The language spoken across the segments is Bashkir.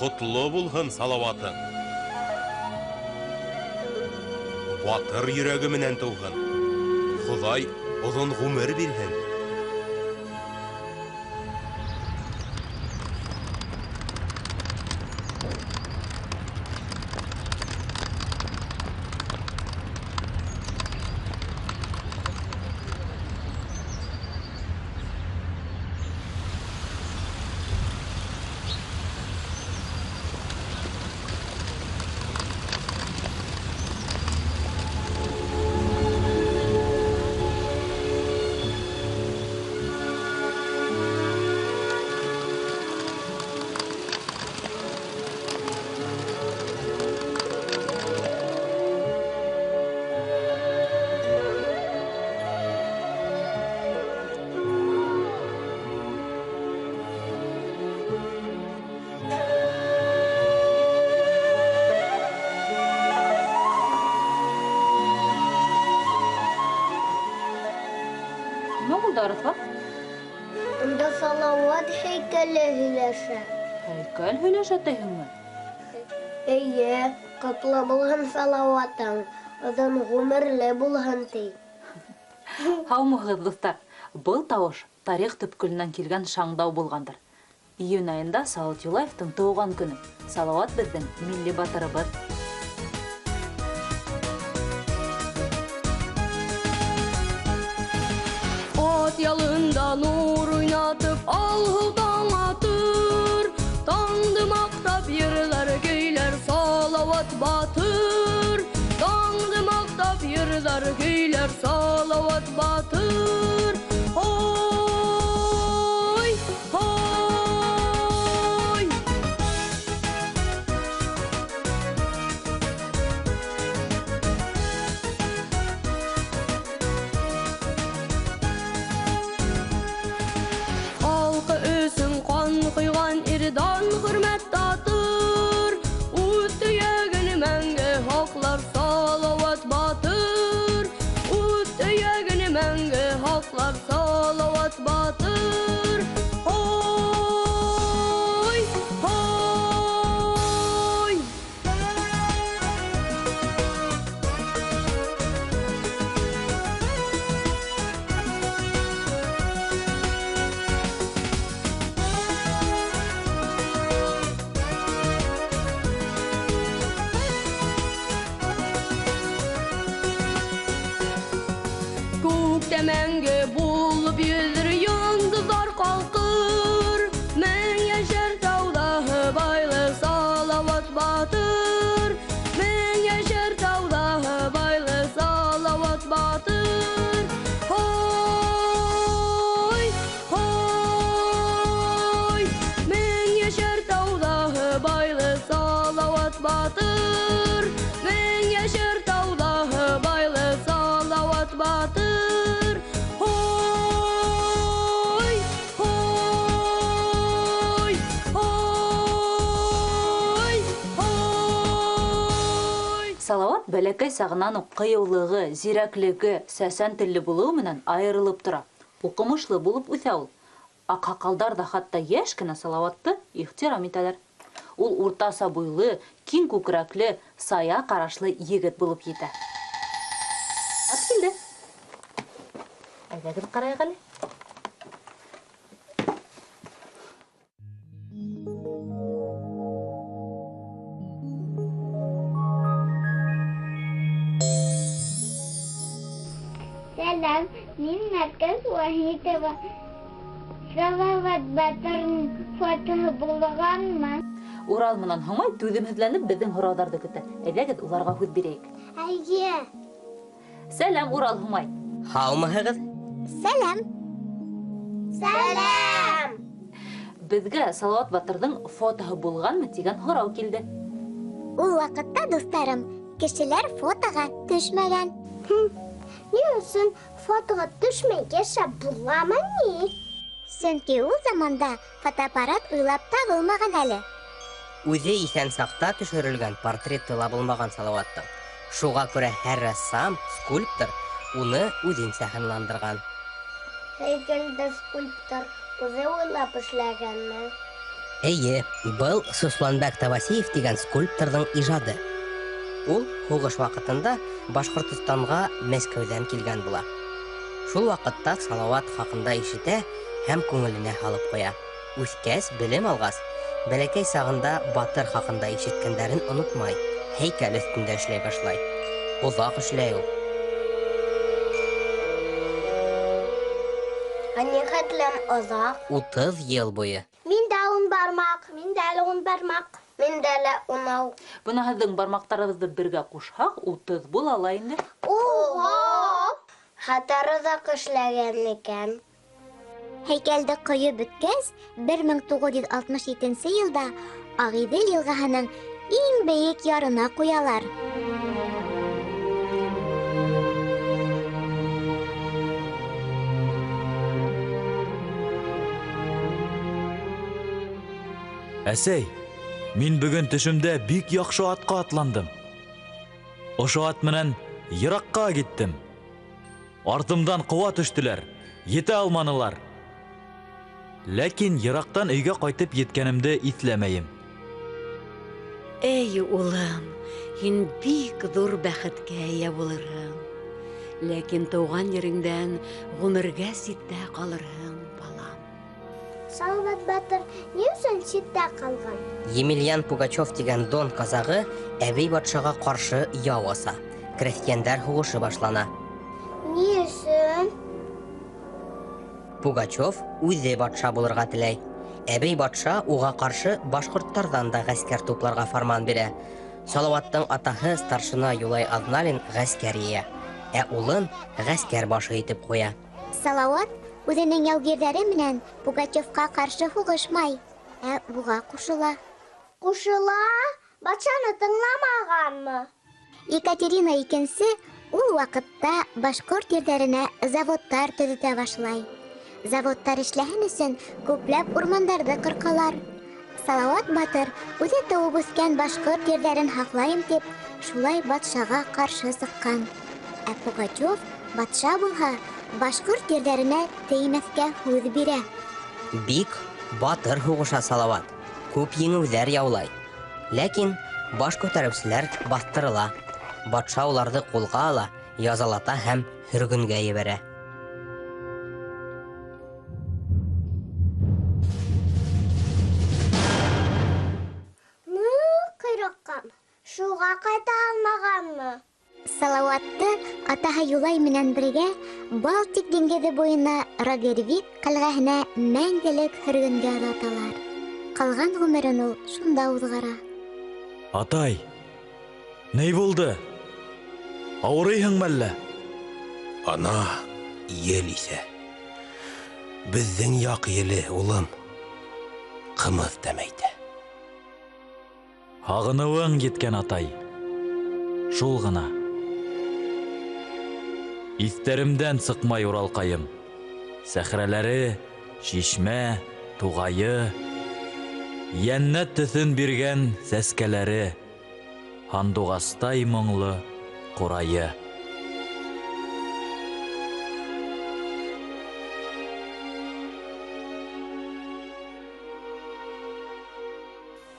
Ҡотло булһын Салауатың. Батыр йөрәге менән тыуһын. Хоҙай оҙон ғүмер бирһен. Арыҫлан? Унда Салауат һәйкәле һөйләшә. Һәйкәл һөйләшә тиһеңме? Эйе, ҡотло булһын Салауатың, оҙон ғүмерле булһын ти. Һаумыһығыҙ, дуҫтар. Был тауыш тарих төпкөлөнән килгән шаңдау булғандыр. Июнь айында Салауат Юлаевтың тыуған көнө. Салауат беҙҙең милли батырыбыҙ. Ат ялында нур уйнатып алһыу таң атыр, таңды маҡтап йырлар көйләр Салауат батыр, таңды маҡтап йырлар көйләр Салауат батыр. Ой, ой. Халҡы өсөн ҡан ҡойған ирҙан хөрмәт татыр, үҙ төйәген мәңге һаҡлар Салауат батыр, үҙ төйәген мәңге һаҡлар Салауат батыр. Ой, ой. Күктә мәңге булып йөҙөр йондоҙҙар ҡалҡыр, мең йәшәр тауҙағы байлы Салауат батыр, мең йәшәр тауҙағы байлы Салауат батыр. Ой, ой, мең йәшәр тауҙағы байлы Салауат батыр, мең йәшәр тауҙағы байлы Салауат батыр. Ой, ой, ой, ой. Салауат бәләкәй сағынан уҡ ҡыйыулығы, зирәклеге, сәсән телле булыуы менән айырылып тора. Уҡымышлы булып үҫә ул. Аҡһаҡалдар ҙа хатта йәш кенә Салауатты ихтирам итәләр. Ул уртаса буйлы, киң күкрәкле, сая ҡарашлы егет булып етә. Ат килде. Әйҙәгеҙ ҡарайыҡ әле. Сәләм, мин Нәркәс Вахитова. Салауат батырҙың фотоһы булғанмы? Урал менән Һомай түҙемһеҙләнеп беҙҙең һорауҙарҙы көтә. Әйҙәгеҙ уларға һүҙ бирәйек. Эйе. Сәләм, Урал, Һомай. Һаумыһығыҙ? Сәләм. Сәләм. Беҙгә Салауат батырҙың фотоһы булғанмы тигән һорау килде. Ул ваҡытта, дуҫтарым, кешеләр фотоға төшмәгән. Ни өсөн фотоға төшмәй йәшәп буламы ни? Сөнки ул заманда фотоаппарат уйлап табылмаған әле. Үҙе иҫән саҡта төшөрөлгән портреты ла булмаған Салауаттың. Шуға күрә һәр рәссам, скульптор уны үҙенсә һынландырған. Һәйкәлде скульптор үҙе уйлап эшләгәнме? Эйе, был Сосланбәк Тавасиев тигән скульпторҙың ижады. Ул һуғыш ваҡытында Башҡортостанға Мәскәүҙән килгән була. Шул ваҡытта Салауат хаҡында ишетә һәм күңеленә һалып ҡуя. Үҫкәс, белем алғас, бәләкәй сағында батыр хаҡында ишеткәндәрен онотмай, һәйкәл өҫтөндә эшләй башлай. Оҙаҡ эшләй ул. Ә ни хәтлем оҙаҡ? 30 йыл буйы. Мин дә 10 бармаҡ, мин дә әле 10 бармаҡ, мин дә әле 16. Бына һеҙҙең бармаҡтарығыҙҙы бергә ҡушһаҡ, 30 була ла инде. Ого! Хәтәр оҙаҡ эшләгән икән. Һәйкәлде ҡойоп бөткәс, 1967 йылда Ағиҙел йылғаһының иң бейек ярына ҡуялар. Әсәй, мин бөгөн төшөмдә бик яҡшы атҡа атландым. Ошо ат менән йыраҡҡа киттем. Артымдан ҡыуа төштөләр, етә алманылар. Ләкин йыраҡтан өйгә ҡайтып еткәнемде иҫләмәйем. Эй, улым, һин бик ҙур бәхеткә эйә булырһың. Ләкин тыуған ереңдән ғүмергә ситтә ҡалырһың, балам. Салават батыр ни өсөн ситтә ҡалған? Емельян Пугачев тигән Дон казагы Әбей батшаға ҡаршы яу аса. Крәҫтиәндәр һуғышы башлана. Ни өсөн? Пугачев үҙе батша булырға теләй. Әбей батша уға ҡаршы башҡорттарҙан да ғәскәр тупларға фарман бирә. Салаваттың атаһы старшина Юлай Аҙналин ғәскәр йыя, ә улын ғәскәр башы итеп ҡуя. Салават үҙенең яугирҙәре менән Пугачевҡа ҡаршы һуғышмай, ә уға ҡушыла. Ҡушыла? Батшаны тыңламағанмы? Екатерина II ул ваҡытта башҡорт ерҙәренә заводтар төҙөтә башлай. Заводтар эшләһен өсөн күпләп урмандарҙы ҡырҡалар. Салават батыр үҙе тыуып үҫкән башҡорт ерҙәрен һаҡлайым тип, шулай батшаға ҡаршы сыҡҡан. Ә Пугачев батша булһа, башҡорт ерҙәренә теймәҫкә һүҙ бирә. Бик батыр һуғыша Салават, күп еңеүҙәр яулай. Ләкин баш күтәреүселәр баҫтырыла. Батша уларҙы ҡулға ала, язалата һәм һөргөнгә ебәрә. Шуға ҡайта алмағанмы? Салаватты атаһы Юлай менән бергә Балтик диңгеҙе буйына Рогервик ҡәлғәһенә мәңгелек һөргөнгә оҙаталар. Ҡалған ғүмерен ул шунда уҙғара. Атай, ни булды? Ауырыйһыңмы әллә? Ана, ел иҫә. Беҙҙең яҡ еле, улым, ҡымыҙ тәмәйтә. Һағыныуың еткән, атай. Шул ғына. Иҫтәремдән сыҡмай Уралҡайым. Сәхрәләре, шишмә, туғайы, йәннәт төҫөн биргән сәскәләре, һандуғастай моңло ҡурайы.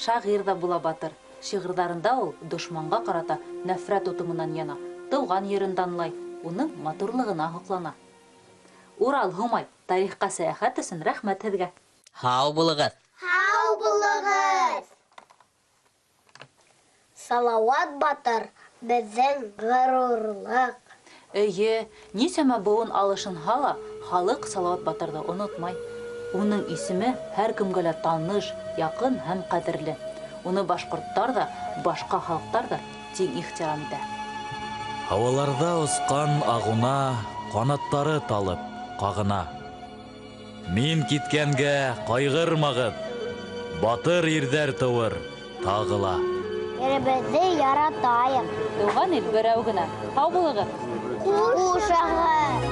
Шағир ҙа була батыр. Шиғырҙарында ул дошманға ҡарата нәфрәт уты менән яна, тыуған ерен данлай, уның матурлығына һоҡлана. Урал, Һомай, тарихҡа сәйәхәт өсөн рәхмәт һеҙгә. Һау булығыҙ. Һау булығыҙ. Салават батыр беҙҙең ғорурлыҡ. Эйе, нисәмә быуын алышынһа ла, халыҡ Салават батырҙы онотмай. Уның исеме һәр кемгә лә таныш, яҡын һәм ҡәҙерле. Уны башҡорттар ҙа, башҡа халыҡтар ҙа тиң ихтирам итә. Һауаларҙа осҡан ағуна, ҡанаттары талып ҡағына. Мин киткәнгә ҡайғырмағыҙ, батыр ирҙәр тыуыр тағы ла. Еребеҙҙе яратайыҡ. Тыуған ил берәү генә. Һау булығыҙ. Хушығыҙ.